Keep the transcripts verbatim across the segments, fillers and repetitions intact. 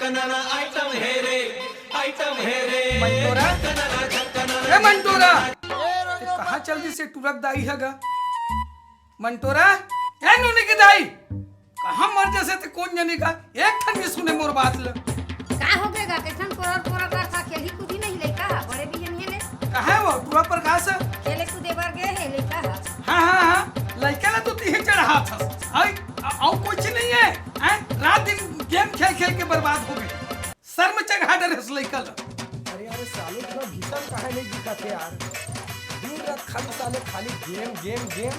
Item हे रे, item हे रे। मंटोरा, ए मंटोरा, ते कहाँ चल दिस टुरा के दाई ह गा? मंटोरा, ए नोनी के दाई, कहाँ मर जसे ते कोन जनी का? एक ठन नइ सुने मोर बात ल। का हो गे गा? कइसन पोरर पोरर करथा? खेलही कूदही नहीं लइका ह? बड़े भी जनी हे ले। कहाँ हे वो टुरा प्रकाश? खेले कूदे बर गे हे लइका ह। हाँ, हाँ, हाँ, लइका ला तो तिही चढ़ात हस। आई, अ-, अउ कुछ नहीं है, हैं? रात दिन गेम खेल खेल के बर्बाद हो गे। शर्म चघा डरे हस लइका ला। अरे, अरे, साले इतना भीषण काहे नहीं दिखत हे यार? दिन रात खाली साले खाली गेम, गेम, गेम।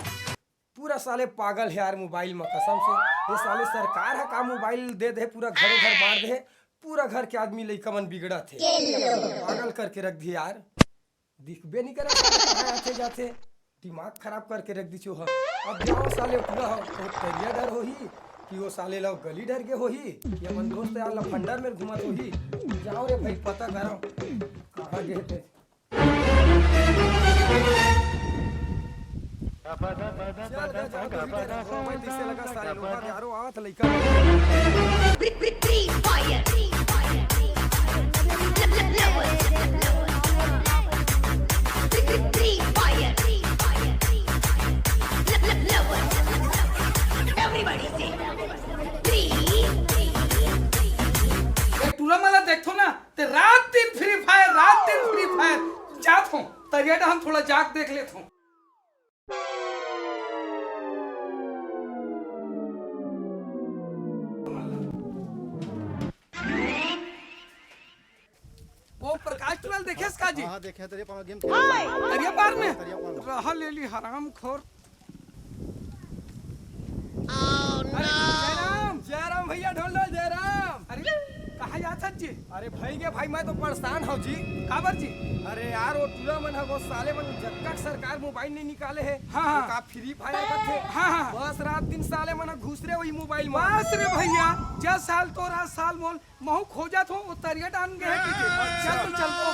पूरा साले पागल हे यार मोबाइल म कसम से। ये साले सरकार ह का मोबाइल दे दे, पूरा घरों घर बांट दे, पूरा घर के आदमी लइका मन बिगड़त हे। पागल करके रख दिए यार। दिखबे नहीं करे साले कहाँ आथे जाथे, दिमाग खराब करके रख दिस ओ ह। अब जाओ साले पूरा हो, तो तरिया डर होही कि वो साले ला गली डर गे होही कि अपन दोस्त यार ला फंडर में घुमत होही। जाओ रे भाई, पता करो कहाँ गे ते। चल, जा, जा, तो भी डर रहा, भाई, दिसे लगा सारे लोग, यारो, आवत लइका। Free, free, free fire, free fire, free fire. Free, free, free fire, free fire, free fire. Everybody say, free, free, free, free. ए, टूरा मला देखथो ना, ते रात दिन Free Fire, रात दिन Free Fire। जात हों, तरिया डहन थोड़ा जाके देख लेत हों। ओ प्रकाश टूरा ल देखेस का जी? हाँ, देखे, तरिया पार गेम खेले। तरिया पार में? तरिया पार में। रहा ले ली हरामखोर। अरे, जयराम। जयराम भैया, ढोल ढोल, जयराम। अरे, कहाँ जात हस जी? अरे भई गे भाई, मैं तो परेशान हूँ जी। काबर जी? अरे यार, वो टूरा मन ह, वो साले मन जतका सरकार मोबाइल नहीं निकाले हे, हाँ, हाँ। वो का Free Fire करथे। हाँ, हाँ। बस रात दिन साले मन घुस रे वही मोबाइल में। बस रे भैया, जस साल तोर आज साल मोर, महूँ खोजत हों, वो तरिया डहन गे हे कि जी। चल तू, चल तो।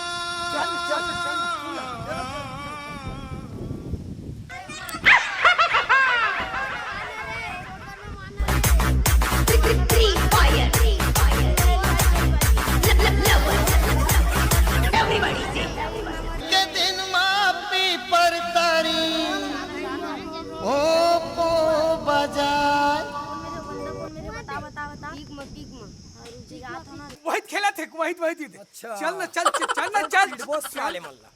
चल, चल, चल। Free fire, free fire. Everybody say. के दिन मा पीपर तारी, ओप्पो बजाए। वही खेलत हे, वही, वही दीदी। अच्छा। चल ना, चल, चल, चल ना, चल। पिटबो साले मन ला।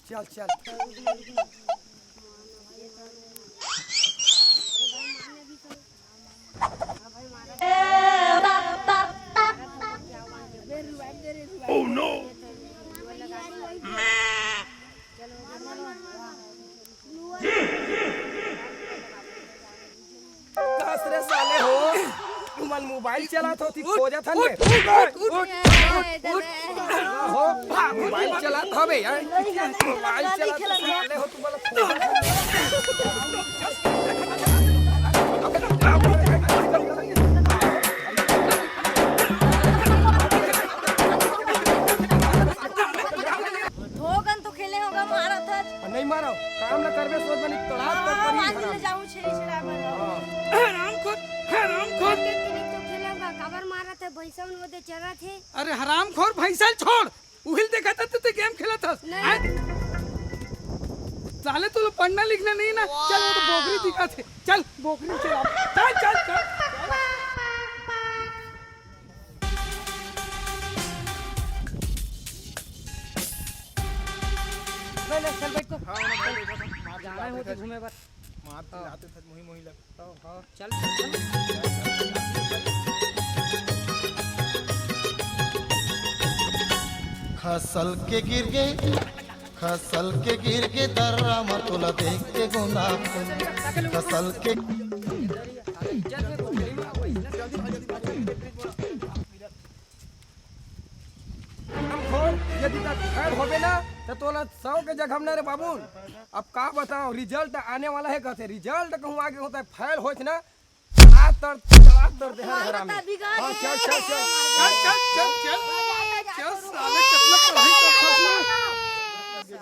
चल, चल। Oh no! कस रे साले हो, तुमन मोबाइल चलात हो, ती खोजत हन बे। उठ, उठ, उठ, उठ, उठ। हो, मोबाइल चलात हो बे, यार। मोबाइल चलात हो, साले हो, तुमन खोजत हन। धोगन तो खेले होगा, मारत हस। नहीं मारो, काम ना करबे, सोच बनी, तोड़ा हाँ, कर पड़ी आज हराम। ले जाऊँ छेरी छेरा बन। हाँ। हरामखोर, हरामखोर। क्रिकेट, क्रिकेट तो खेले होगा, काबर मारत हे, भैंसा मन वो दे चरत हे। अरे हरामखोर, भैंसा ल छोड़, उहिल देखत हस, तू तो गेम खेलत हस। नहीं। हैं? साले तू लोग पढ़ना लिखना नहीं ना, चल वो तो बोकरी दिखाथे, चल बोकरी चला, चल, चल, चल। ले, ले, चल बैठ तो। हाँ, हाँ, हाँ, हाँ, हाँ। जाना है होती घूमे बर। मार हाँ। जाते थे मोही मोही लग। हाँ, हाँ। चल, चल, चल। खसल के गिर गे, खसल के गिर गे दर्रा म तोला देख के गोंदा। खसल के हम खोर, यदि तक फेल होबे ना, त तोला सौ के जगह ना रे बाबू। अब का बताओ, रिजल्ट आने वाला है कहते, रिजल्ट कहूँ आगे होता है, फेल होत ना, आ तर, आ तर दे हर हरामी। हाँ, चल, चल, चल। चल, चल, चल, चल। चल, साले, कितना पढ़ाई करता है।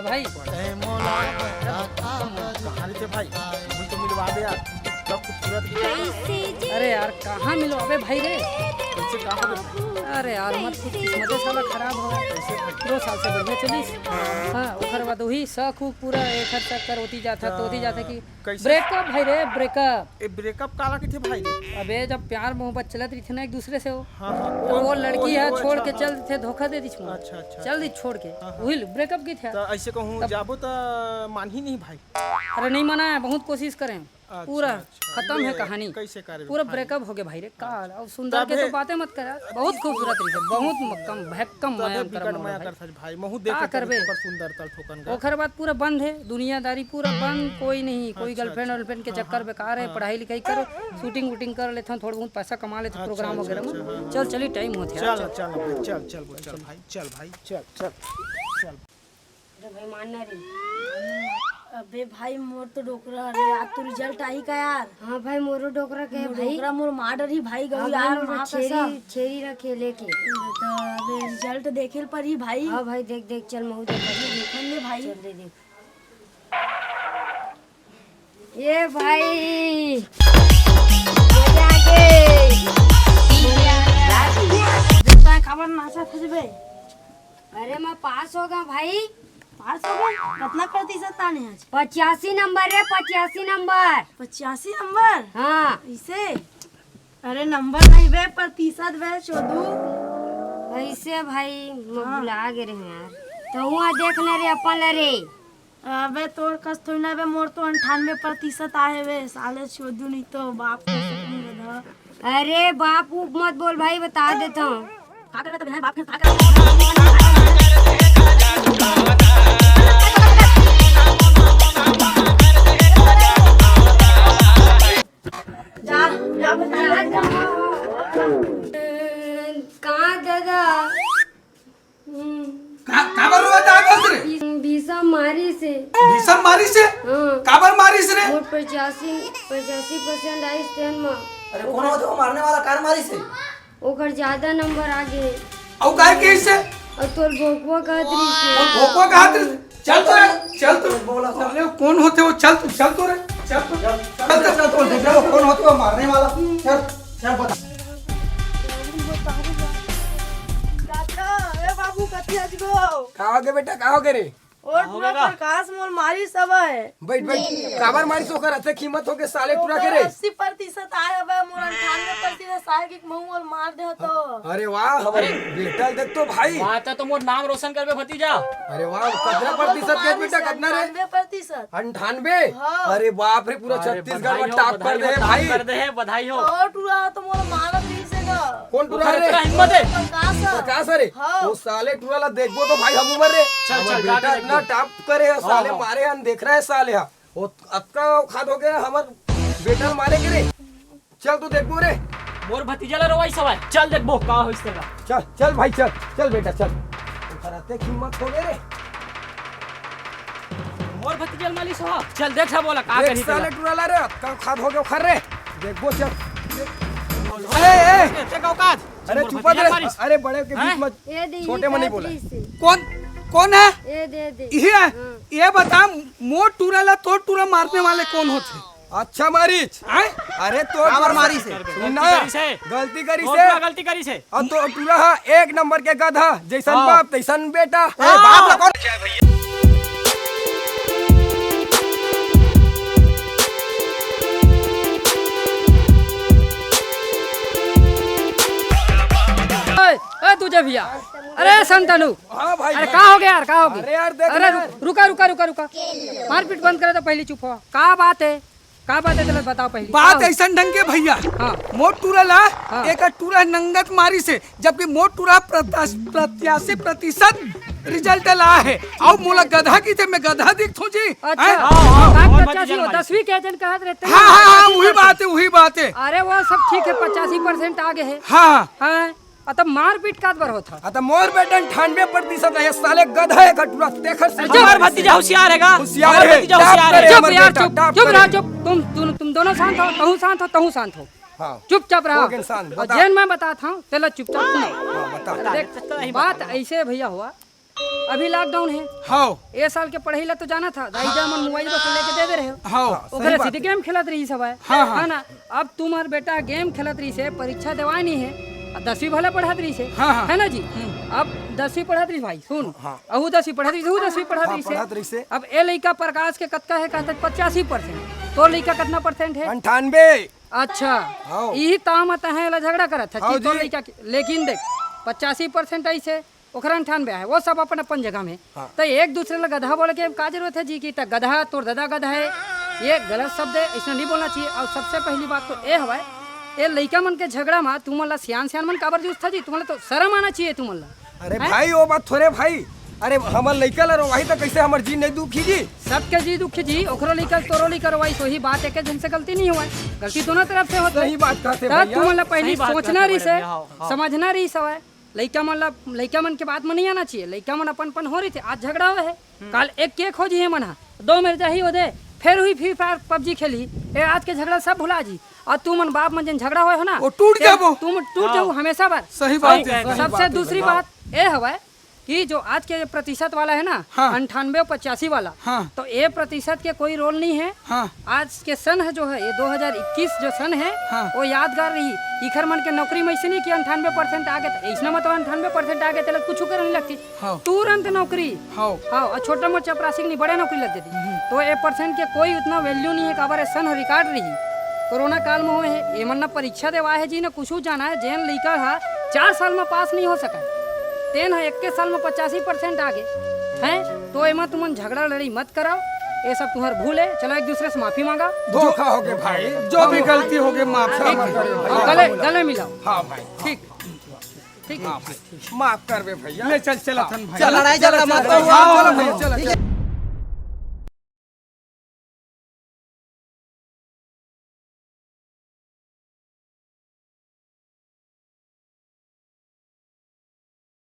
भाई। कहाँ रे थे भाई? मुझे तो मिलवा दे यार। बड़ा खूबसूरत। अरे यार, कहाँ मिलवाबे भाई रे? कैसे, कहाँ हो? अरे यार, मत पूछ, किस्मते साला खराब हो। कैसे भाई? दो साल से बढ़िया चलिस। हाँ, ओकर बाद वही शक उक पूरा एकर चक्कर होती जाता, तो होती जाता कि कैसे? ब्रेकअप भाई रे, ब्रेकअप। ए, ब्रेकअप काला कथे भाई रे? अबे, जब प्यार मोहब्बत चलत रहिथे ना एक दूसरे से, वो हाँ, हाँ, तो वो वो, लड़की वही, है, वो, छोड़ अच्छा, के हाँ। चल देथे, धोखा दे दिस मोला। अच्छा, अच्छा, चल अच्छा। दिस छोड़ के। हाँ, हाँ। उही ब्रेकअप कथे। तो ऐसे कहूँ तब जाबो तो मानही नहीं भाई। अरे नहीं माना है, बहुत कोशिश करें। अच्छा, पूरा अच्छा। खत्म है ये कहानी। कैसे करे पूरा भाई? ब्रेकअप हो गया भाई रे। का अच्छा। अब सुंदर तब के तो है बातें मत कर यार। बहुत खूबसूरत रही है, बहुत म-, कम, भक्कम तब माया है उनकर बिकट मामला माया भाई। करत भाई, महू का देखे करबे? ओकर सुंदरता ठोकन का। ओकर बाद पूरा बंद है, दुनियादारी पूरा बंद, कोई नहीं, कोई अच्छा, girlfriend अच्छा। Girlfriend के हाँ, चक्कर हाँ, बेकार है, हाँ। पढ़ाई लिखाई कर, shooting वूटिंग कर लेथन, थोड़ा बहुत पैसा कमा लेथन अच्छा, program अच्छा, वगैरह में। अच्छा, हाँ, हाँ। चल, चली, time होत है, चल, चल। चल, चल, चल, चल, चल भाई, चल भाई, चल, चल, चल। अरे भाई, मानना रे। अबे भाई, मोर तो डोकरा रे, आज तो result आही का यार? हाँ भाई, मोरो डोकरा के मोर भाई। डोकरा मोर मार डरही भाई, गऊ हाँ यार, भाई, मोर माँ छेरी, कसम। छेरी रखे लेके। तो अबे result देखे ल परही भाई। हाँ भाई, देख, देख, चल, महू देख। देखन ले भाई। चल, दे, देख। ये भाई, मजा आ गई। तैं काबर नाचत हस बे? अरे, मैं पास हो गया भाई। पास हो गया? कितना प्रतिशत आने आज? पचासी नंबर रे, पचासी नंबर। पचासी नंबर? हाँ। इसे? अरे, नंबर नहीं बे, प्रतिशत बे, चोदू। ऐसे भाई, मैं हाँ। भुला गे रहे यार। तो हुआ देख न रे, अपन ल रे। अबे तोर कस थोड़ी ना बे, मोर तो अंठानवे प्रतिशत आए बे, साले चोदू नहीं तो बाप को सुकून दे दो। अरे बाप ऊप मत बोल भाई, बता देता हूँ। का करबे तब यहाँ बाप के, का करबे? जा, जा बता। कहाँ दादा? हम्म। का, काबर रोवत आगस रे? भीषम मारिस हे। भीषम मारिस हे? हाँ। काबर मारिस रे? मोर पचासी, पचासी percent आइस तेन म। अरे, कोन होथे वो मारने वाला, काबर मारिस हे? ओकर ज्यादा नंबर आ गे। अउ काय कहिस हे? अउ तोर भोकवा कहत रहिस हे। तोर भोकवा कहत रहिस हे? चल तो रे, चल तो। बोला, चल। अरे, कोन होथे वो? चल तो, चल तो रे, चल तो। चल, चल, चल, चल, चल, देख रहे हो, कोन होथे वो मारने वाला? चल, चल, बता। चाचा, ए बाबू, कति आज गो? का हो गे बेटा, का हो गे रे? ओ टूरा प्रकाश मोर मारिस हवय। बैठ, बैठ। काबर मारिस ओकर? अतेक हिम्मत होगे साले टूरा के रे। अस्सी प्रतिशत आय हवय, मोर अंठानवे प्रतिशत आय कि महू ल मार दे तो। अरे वाह, हमर बेटा ल देख तो भाई। वाह, त तो मोर नाम रोशन करबे भतीजा। अरे वाह, कतना प्रतिशत के बेटा, कतना रे? अंठानवे प्रतिशत। अंठानवे? हाँ। अरे बाप रे, पूरा अरे छत्तीसगढ़ में बधाई हो, top कर दे हे भाई। कर दे हे, बधाई हो। ओ टूरा तो मोर मारत रहिस हे गा। कोन टूरा रे? हिम्मत हे। प्रकाश। प्रकाश रे? हाँ। वो साले टूरा ला देखबो तो भाई हम उमर रे। चल, हमर चल, बेटा जाके इतना देखबो। Top करे हे, हाँ, साले हाँ। मारे हन, देख रहा है साले हा। वो अतका औकात हो गया हमर बेटा ल मारे के रे। चल तू देखबो रे। मोर भतीजा ला रोवाई सवाय। चल देखबो का होइस तेला। चल, चल भाई, चल, चल बेटा, चल। ओकर अतेक हिम्मत हो गे रे। मोर भतीजा ल मारिस हवय। चल देख सब ओला का देख करी साले तेला। टूरा ला रे, अतका औकात हो गया ओखर रे। देखबो चल। ए, ए। अरे, अरे, चुप रे। अरे, बड़े के बीच में ए दे, छोटे में नहीं बोला। कोन, कोन हे? ए दे, दे। इही हे? हाँ। ये बता, मोर टूरा ला तोर टूरा मारने वाले कोन होथे? अच्छा मारिस। हैं? अरे तोर काबर मारिस हे? सुन ना, गलती करिस हे। गलती करिस हे। अउ तोर टूरा हा एक नंबर के गधा, जइसन बाप तइसन बेटा। ए, बाप ला कोन? ओए, ओए, दूजे भैया। अरे, संतनु। हाँ भाई। अरे, का हो गया यार, का हो गया? अरे यार, देख अरे, ना। रुक, रुका, रुका, रुका, रुका। मारपीट बंद करे तो पहले चुप हो। का बात है? का बात है, चलो बताओ पहले। बात का हो? ऐसन ढंग के भैया। हाँ। मोर टूरा ला, हाँ। एक टूरा नंगत मारिस हे, जबकि मोर टूरा प्रत्याश-, प्रत्याशी प्रतिशत result ला हे। अउ मोला गधा कहिथे, मैं गधा दिखथों जी। अच्छा। हैं? हाँ, हाँ, हाँ, पचासी हो, दसवीं के जन कहत रहते हैं, हाँ, हाँ, हाँ, पचासी percent। वही बात है, वही बात है। अरे वो सब ठीक है, पचासी percent आ गए हैं। हाँ। हाँ। अ, तब मारपीट काबर होत हे? अ, तब मोर बेटा अंठानवे प्रतिशत हे, साले गधा हे, घटुरा, तेखर से अरे, हमार भतीजा होशियार हे गा। होशियार हमार हे, भतीजा top होशियार करे हे। चुप हमर यार, बेटा, चुप, top चुप करे। रहो, चुप। तुम, तुम, तुम दोनों शांत हो, तहूँ शांत हो, तहूँ शांत हो। हाँ। चुपचाप रहो। हो गए शांत, अउ बता। जेन मैं बताथों, तेला चुपचाप सुनो। हाँ, बता। देख, बात ऐसे हे भैया हुआ, अभी लॉकडाउन हे। हाँ। ए साल के पढ़ई ला तो जानत हस, दाई ददा मन मोबाइल बस लेके दे दे रहे हो। हाँ, सही ओकरे बात सेती हे। गेम खेलत रहिस हवय। हाँ, हाँ। है ना? अब तुम्हर बेटा गेम खेलत रहिस हे, परीक्षा देवाय नइ हे, अब दसवीं भला पढ़त रहिस हे, हाँ, हाँ। है ना जी? हम्म। अब दसवीं पढ़त रहिस भाई, सुन। हाँ। अहू दसवीं पढ़त रहिस, अहू दसवीं पढ़त हाँ, रहिस हे। पढ़त रहिस हे। अब ए लइका प्रकाश के कतका हे, कहत हे पचासी परसेंट। तोर लइका कतना परसेंट हे? अंठानबे। अच्छा, हाँ। इही ताव म तहें एला झगड़ा करत हस हाँ कि तोर जी। लइका के, लेकिन देख, पचासी परसेंट अइसे, ओखर अंठानबे आहे, वो सब अपन अपन जगह में। हाँ। त एक दूसरे ला गधा बोले के का जरूरत हे जी, कि त गधा, तोर ददा गधा हे, ये गलत शब्द हे, अइसना नइ बोलना चाहिए। अउ सबसे पहली बात तो ए हवय, ए लइका मन के झगड़ा म तुमन ला सियान सियान मन काबर जूझथव जी, तुमन ला तो शरम आना चाहिए तुमन ला। अरे हैं? भाई, वो बात थोरे भाई, अरे हमर लइका ला रोवाही त कइसे हमर जी नइ दुखी जी? सबके जी दुखी जी, ओखरो लइका तोरो लइका रोवाही, सोही बात एके झन से गलती नइ होवय, गलती दोनों तरफ से होथे। सही बात कहत हे त भैया। तुमन ला पहली सही बात सोचना कहत हे रहिस हे, भैया, हाँ, हाँ। समझना रहिस हवय। लइका मन ला, लइका मन के बात म नइ आना चाहिए, लइका मन अपन अपन हो रहिथे। आज झगड़ा होए हे, काल एक केक हो जी, ए मन ह दो मेर जाही ओदे, फेर उही Free Fire PUBG खेलही। ए आज के झगड़ा सब भुला जी। अउ तुमन बाप मन जेन झगड़ा होए हो ना, वो टूट ए जाबो। तुम टूट हाँ। जाहू हमेशा बर। सही बात हे, सही सबसे बात हे दूसरी भैया। बात ए हवय कि जो आज के प्रतिशत वाला हे ना, हाँ। अंठानबे पचासी वाला, हाँ। तो ए प्रतिशत के कोई रोल नइ हे। हाँ। आज के सन ह जो हे, ये दो हजार इक्कीस जो सन हे, हाँ। वो यादगार रही। इखर मन के नौकरी में अइसे नइ कि अंठानबे परसेंट आगे, त अइसना मतलब अंठानबे परसेंट आगे, तेला कुछु करे नइ लगतिस। हाँ। तुरंत नौकरी। हाँ। हाँ, अउ छोटा मोट चपरासी के नइ, बड़े नौकरी लग जातिस। हम्म। तो ए परसेंट के कोई उतना वैल्यू नइ हे, काबर ए सन ह रिकॉर्ड रही। कोरोना काल में होए हे, एमन ना परीक्षा देवाए हे जी, ना कुछु जाना हे, जेन लइका ह चार साल में पास नइ हो सकय, तेन ह एक्के साल में पचासी परसेंट आगे हे, तो एमा तुमन झगड़ा लड़ई मत करव, ए सब तुंहर भूल हे। चलो एक दूसरे से माफी मांगा। धोखा होगे भाई, जो भी गलती होगे माफ कर। ठीक। गले, गले मिलाओ। हाँ भाई। ठीक, ठीक। हाँ भाई, माफ करबे भैया। ले चल, चलत हन भाई। चल, लड़ाई झगड़ा मत करो। हाँ, चलो भैया, चलो, चलो।